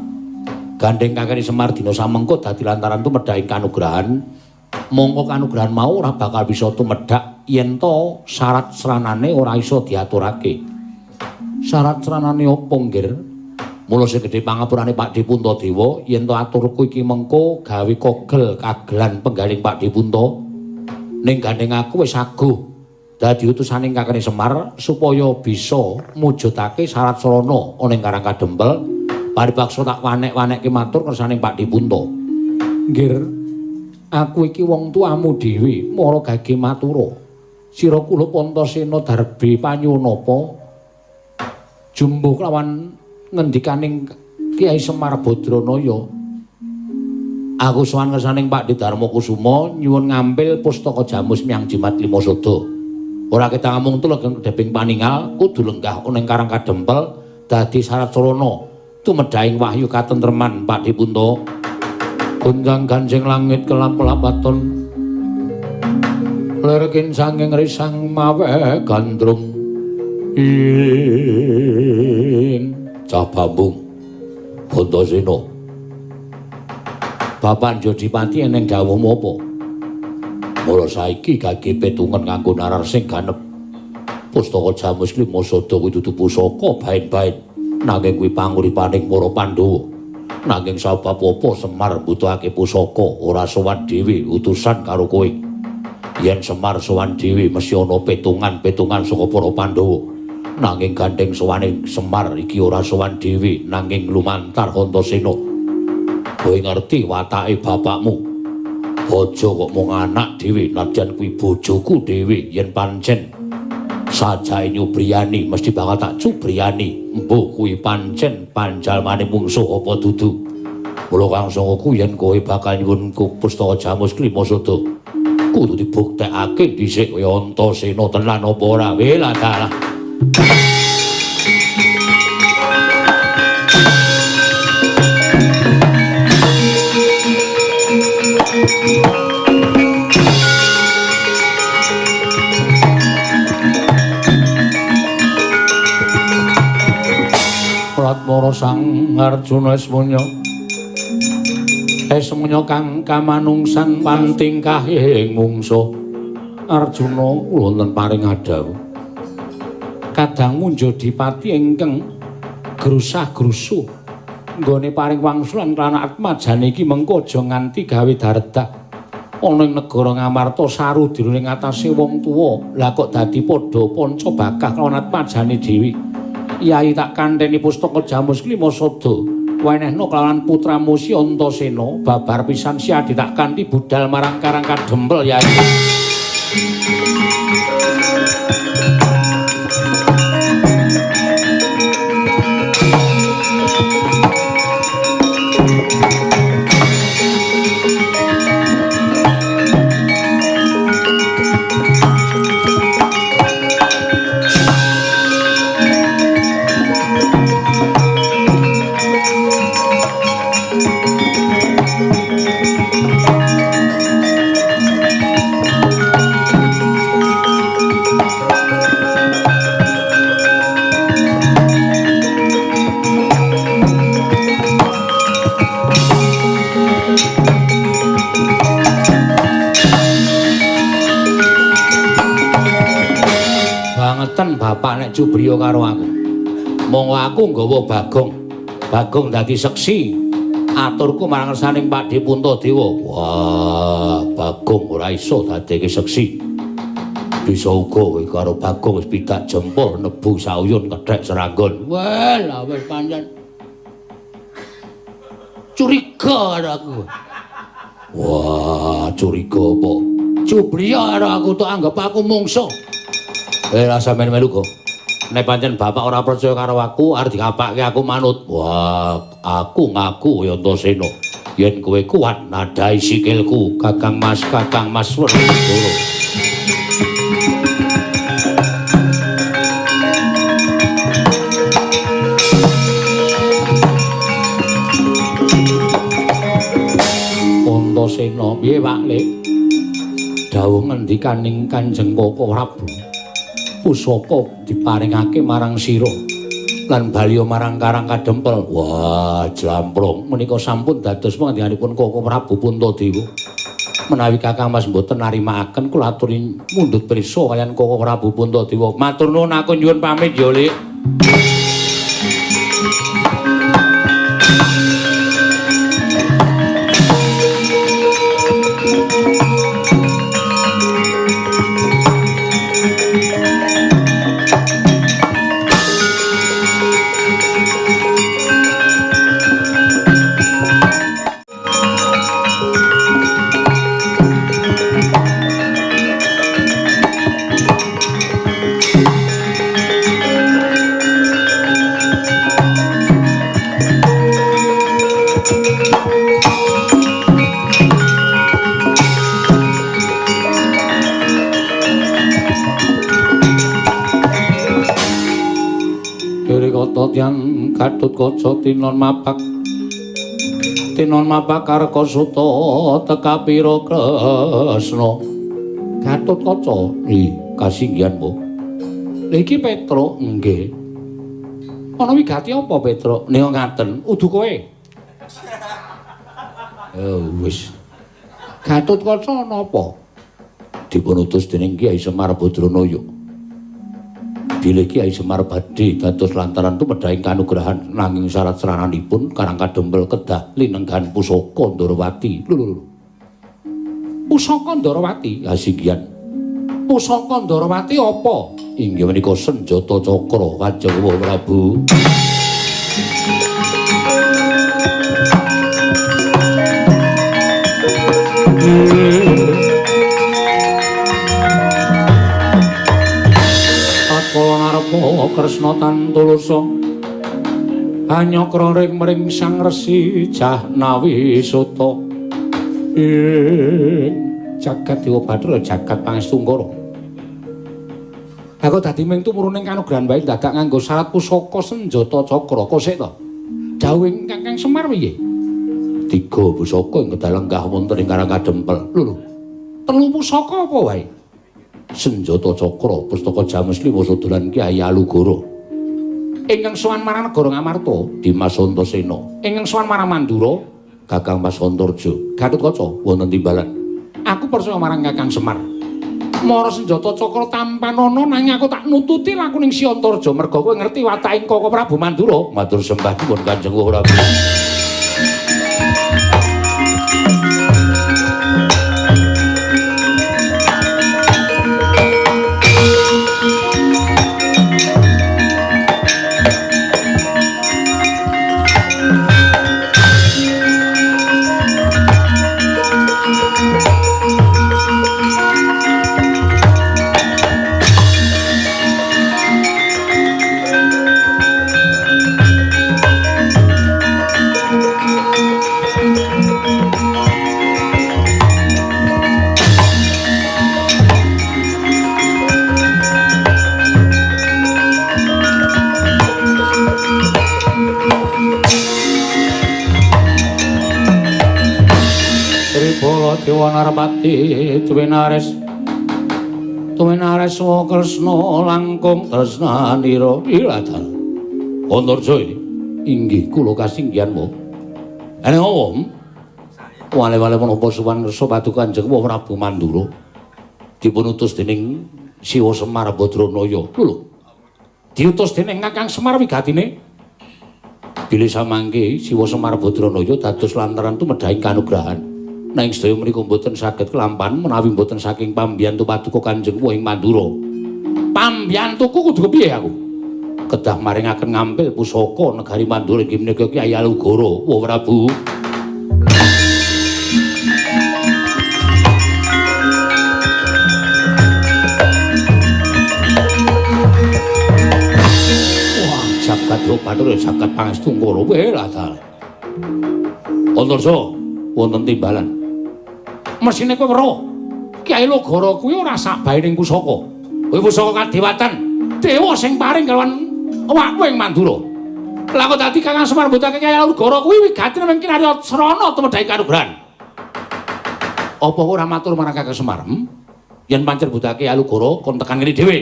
Gandeng kakekne Semar dina samengko dadi lantaran tumedhaking kanugrahan. Mongko kanugrahan mau ora bakal bisa tumedhak yen to syarat sranane ora iso diaturake. Syarat sranane apa nggir? Mula sing gedhe pangapurane Pakdhe Puntadewa yen to aturku iki mengko gawe kogel kagelan penggaling Pakdhe Punta. Ning gandeng aku wis aguh dadi utusaning kakene Semar supaya bisa mujudake syarat srana ana ing Karang Kadempel. Paribaksa tak wanek-wanekke matur kersaning Pakdhe Punta. Nggir, aku iki wong tuamu dhewe, mara gage matura. Sira kula Antasena darbe panyuwun apa? Jumbuh kelawan ngendikaning Kyai Semar Badranaya. Aku sowan ngersaning Pak Darma Kusuma nyuwun ngambil pustaka Jamus Miang Jimat Lima Sada. Ora ketang amung tulegeng kedheping paningal kudu lenggah ana ing Karang Kadempel dadi syarat sarana tumedhaing wahyu katentreman Pak Punta. Gonjang ganjing langit kelap-lapaton lerkin sanging risang mawe gandrung ing cah bambung Antasena. Bapak Jodipati eneng dawuhmu apa? Mula saiki gage petungan nganggo narar sing ganep. Pustaka Jamus Lima Sada kuwi dudu pusaka baen-baen, nanging kuwi panguripaning para Pandhawa. Nanging sabab apa Semar mbutuhake pusaka ora sowan dhewe utusan karo kowe. Yen Semar sowan dhewe mesti ana petungan-petungan saka para Pandhawa. Nanging gandeng sowane Semar iki ora sowan dhewe nanging lumantar Antasena. Kowe ngerti watake bapakmu. Aja kok mung anak dhewe najan kuwi bojoku dhewe yen pancen sajae nyubriyani mesti bakal tak cubriyani. Mbuh kuwi pancen panjalmane mungsuh apa dudu. Mula kang sangaku yen kowe bakal nyuwun pustaka Jamus Lima Sada kudu dibuktekake dhisik kaya Antasena tenan apa ora. Welah dalah. Pratmara Sang Arjuna Esmunya Esmunya kang kamanungsan pantingkahing mungsuh. Arjuna wonten paring adhawuh kadangmu Jodipati ingkang grusah-grusuh nggone paring wangsulan lan atmajane iki mengko aja nganti gawe daredah ana ing negara Ngamarta saru dirune ngatasé wong tuwa. Lah kok dadi padha panca bakah lawan atmajane dhewe. Yai tak kantheni pustaka Jamus Lima Sada wenehno kelawan putramu si Antasena babar pisan si adi tak kanthi budal marang Karang Kadempel Yai. Bapak nek cubriya karo aku. Monggo aku nggawa Bagong. Bagong dadi seksi aturku marang ngersaning Pakdhe Puntadewa. Wah, Bagong ora iso dadeke seksi. Bisa uga kowe karo Bagong wis pidak jempol nebu sauyun kethek seranggon. Wah, lah wis pancen curiga karo aku. Wah, curiga apa? Cubriya karo aku tok anggap aku mungsuh. Lah sampeyan melu kok. Nek pancen bapak ora percaya karo aku, arep dikapake aku manut. Wah, aku ngaku ya Antasena. Yen kowe kuat nadai sikilku, Kakang Mas, Kakang Mas Werkudara. Antasena, piye Pak Lek? Dawuh ngendikaning Kanjeng Koko Prabu. Pusaka diparingake marang sira lan baliya marang Karang Kadempel. Wah, jlamprong menika sampun dados pangandikanipun Koko Prabu Puntadewa. Menawi Kakang Mas mboten narimakaken kula aturi mundhut prisa kaliyan Koko Prabu Puntadewa. Matur nuwun, aku nyuwun pamit ya, Lik. Tyan Gatotkaca tinon mapak. Tinon mapak Karkasuta tekapira Kresna. Gatotkaca, ih kasinggihan po. Lha iki Petruk nggih. Ana wigati apa Petruk? Nek ngaten, udu kowe. Oh wis. Gatotkaca ana apa? Dipun utus dening Kyai Semar Badranaya. Bilih Kyai Semar badhe dados lantaran tumedhahing kanugrahan nanging syarat srananipun Karang Kadempel kedah linenggahan pusaka Ndorowati. Lho lho. Pusaka Ndorowati? Kasinggihan. Pusaka Ndorowati apa? Inggih menika senjata cakra Kanjeng Prabu. Tatkala ngarepa Kresna tantulusa hanyakra ring mring Sang Resi Jahnawi Suta. Ing jagat Dewa Bathara jagat Pangestungkara. Aku dadi ming tumurune kanugrahan wae dadak nganggo syarat pusaka senjata cakra. Kosek to? Dawuhing Kakang Semar piye? Tiga pusaka ing kedah lenggah wonten ing Karang Kadempel. Lho lho. Telu pusaka apa wae? Senjata cakra, pustaka Jamus Liwa Sodolan Kyai Alugoro. Ingkang sowan marang negara Ngamarta, Dimas Antasena. Ingkang sowan marang Mandura, Kakang Mas Antarja. Gatotkaca wonten timbalan. Aku percaya marang Kakang Semar. Mara senjata cakra tampanana nanging aku tak nututi lakuning Si Antarja merga kowe ngerti wataking Kaka Prabu Mandura. Matur sembah nuwun Kanjeng Prabu. Dewa Narpati Tuwinares Tuwinares wa Kresna langkung tresnanira iladal. Antarja inggih kula kasinggihan wa. Ene apa? Wale-wale menapa sowan ngersa paduka Kanjeng Prabu Mandura dipun utus dening Siwa Semar Badranaya. Lho. Diutus dening Kakang Semar wigatine bilih samangke Siwa Semar Badranaya dados lantaran tumedhahing kanugrahan. Nanging sedaya menika mboten saged kelampan menawi mboten saking pambiyantu paduka Kanjeng Wah ing Mandura. Pambiyantuku kudu kepiye aku? Kedah maringaken ngampil pusaka negari Mandura inggih menika Kyai Alugoro. Wah Prabu. Wah, jagat Bathara jagat Pangestungkara. Weh lah dalah. Antarja wonten timbalan. Mesine kowe weruh. Kyai Logoro kuwi ora sak baening pusaka. Kuwi pusaka kadewatan. Dewa sing paring kalawan awakmu ing Mandura. Lah kok dadi Kakang Semar mbutake Kyai Logoro kuwi wigatine mung kinarya srana tumedhahing kanugrahan. Apa ora matur marang Kakang Semar? Yen pancen butake Kyai Logoro kon tekan ngene dhewe.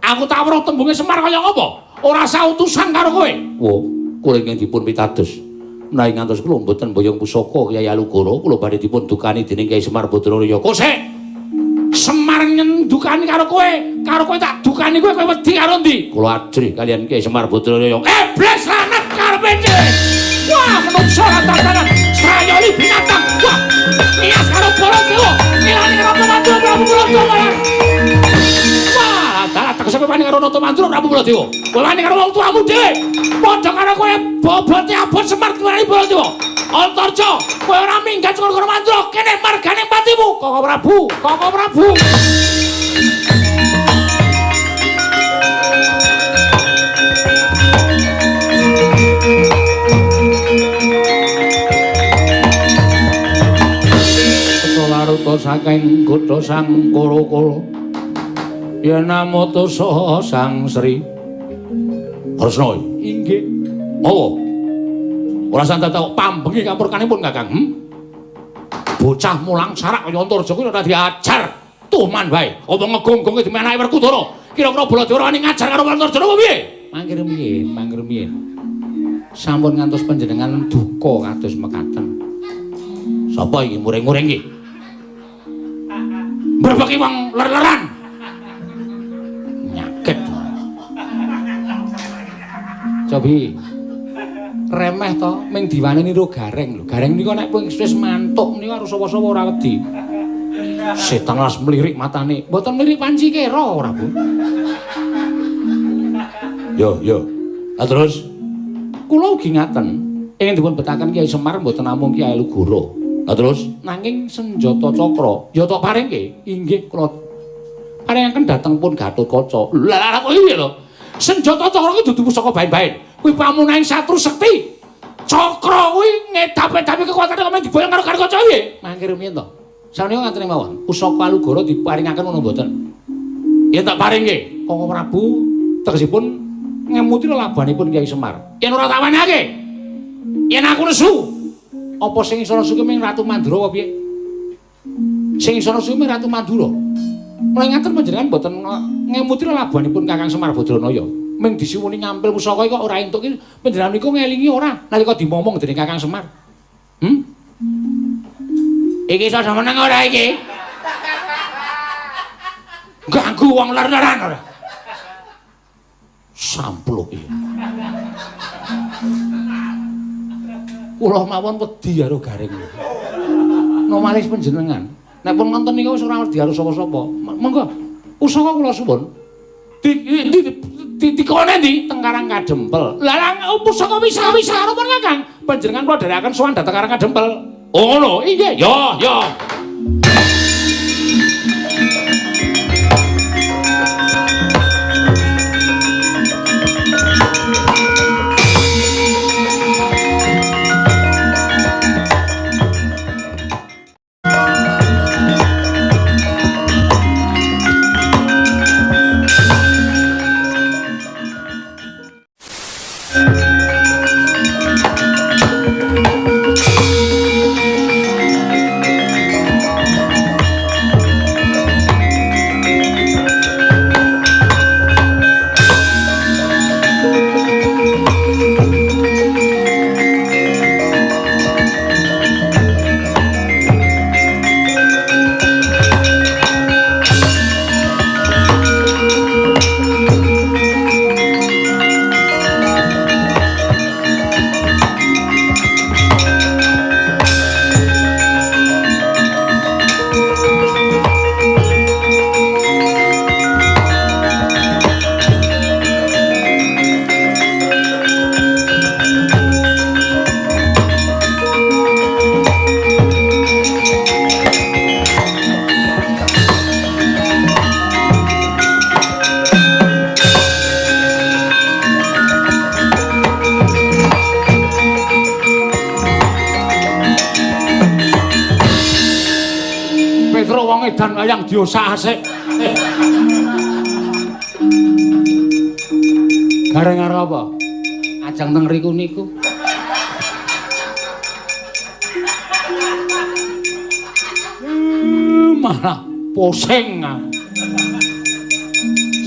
Aku tak weruh tembunge Semar kaya ngapa? Ora sautusan karo kowe. Wo, kula ingkang dipun pitados. Menawi ngantos kula mboten boyong pusaka Kyai Alugoro, kula badhe dipun dukani dening Kyai Semar Badranaya. Kosek. Semar nyendukani karo kowe tak dukani kowe, kowe wedi karo ndi? Kula ajrih kaliyan Kyai Semar Badranaya. Iblis lanat karepe dhewe. Wah, menungso tatanan strayoli binatang. Wah, nias karo Baladewa, ngilani karo Mandura Prabu Baladewa. Wah, dalah tegese kowe wani karo Nata Mandura Prabu Baladewa. Kowe wani karo wong tuamu dhewe. Padha karo kowe bobote abot Semar tuwani Baladewa. Antarja, kowe ora minggat saka negara Mandura, kene margane patimu, Kaka Prabu, Kaka Prabu. Laruta saking kutha Sang Koro-koro. Yen amutusa Sang Sri. Kresna inggih. Apa? Ora santai tau pambengi kapurkanipun Kakang. Bocah mulang sarak kaya Antarja kuwi ora diajar. Tuman wae. Apa ngegong-gonge dimenake Werkudara? Kira-kira Baladewa wani ngajar karo Antarja apa piye? Mangke rumiyin, mangke rumiyin. Sampun ngantos panjenengan duka kados mekaten. Sapa iki muring-muring iki? Mbrebeki wong ler-leran. Nyakit. Cobi. Remeh to, ming diwaneni ro Gareng lho. Gareng niku nek wis mantuk niku harus sapa-sapa ora wedi. Setan las mlirik matane. Mboten mlirik panci kera ora, Bu. Yo, yo. Lah terus kula ugi ngaten. Ingin dipun betaken Kyai Semar mboten namung Kyai Lugura. Lah terus nanging senjata cakra ya tok paringke. Inggih kula paringaken dhateng pun Gatotkaca. Lah lah kok piye lho? Senjata cakra kuwi dudu pusaka baen-baen. Kuwi pamunaing satru sekti. Cakra kuwi ngedap-edapi kekuatane kok men diboyong karo Gatotkaca piye? Mangke rumiyin to. Sanika ngaten mawon. Pusaka Alugoro diparingaken ngono mboten? Yen tak paringke, Koko Prabu tegesipun ngemuti lelabanipun Kyai Semar. Yen ora tak wenehake, yen aku nesu, apa sing iso nesu ki ming Ratu Mandura apa piye? Sing iso nesu ming Ratu Mandura. Mulai ngaten panjenengan mboten ngemuti lelabanipun Kakang Semar Badranaya. Ming disuwuni ngampil pusaka kok ora entuk ki panjenengan niku ngelingi ora nalika dimomong dening Kakang Semar. Iki iso meneng ora iki? Ganggu wong ler-leran ora? Sampluk iki. Kula mawon wedi karo Gareng. Nomalis panjenengan. Nek pun nonton niku wis ora wedi karo sapa-sapa. Monggo. Pusaka kula suwun. Dikone ndi? Teng Karang Kadempel. Lah lah pusaka wisa-wisa karo pun Kakang. Panjenengan kula dherekaken sowan dhateng Karang Kadempel. Oh ngono. Inggih. Yo, yo. Edan wayang diosak-asik. Gareng karo apa? Ajeng teng riku niku. Malah pusing.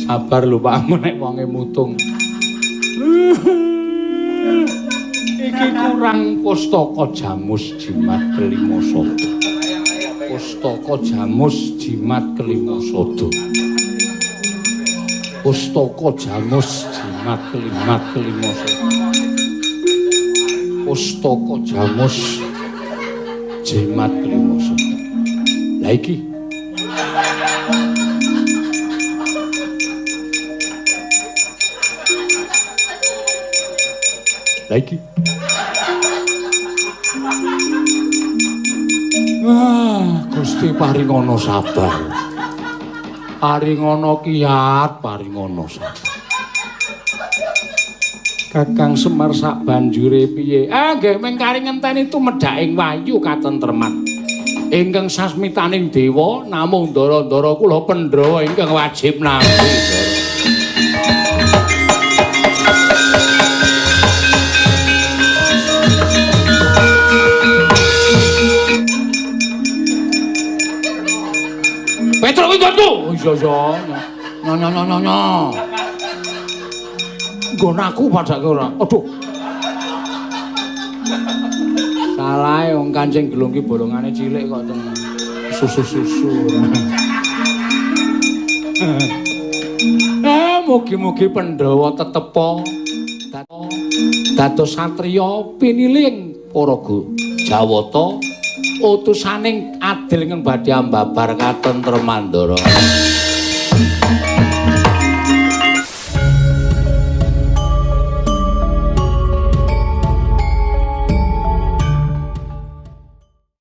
Sabar lho Pak, nek wonge mutung. Iki kurang pustaka jamus jimat kelima sada. Pustaka jamus jimat kelima sada. Pustaka jamus jimat kelima sada. Pustaka jamus jimat kelima sada. Lah iki lah iki. Wah, Gusti paringono sabar. Paringono kiat, paringono sabar. Kakang Semar sak banjure piye? Ah, nggih mung kari ngenteni tumedhaking wayu katentreman. Ingkang sasmitaning dewa namung ndara-ndara kula Pandhawa ingkang wajib nampi. Iya ya. Nyo nyo nyo nyo. Nggon aku padake ora. Aduh. Salah wong kancing gelung ki bolongane cilik kok teng susu-susu. Mugi-mugi Pandhawa tetepa dados satriya piniling para Jawata utusaning adil ingkang badhe ambabar katentremandara.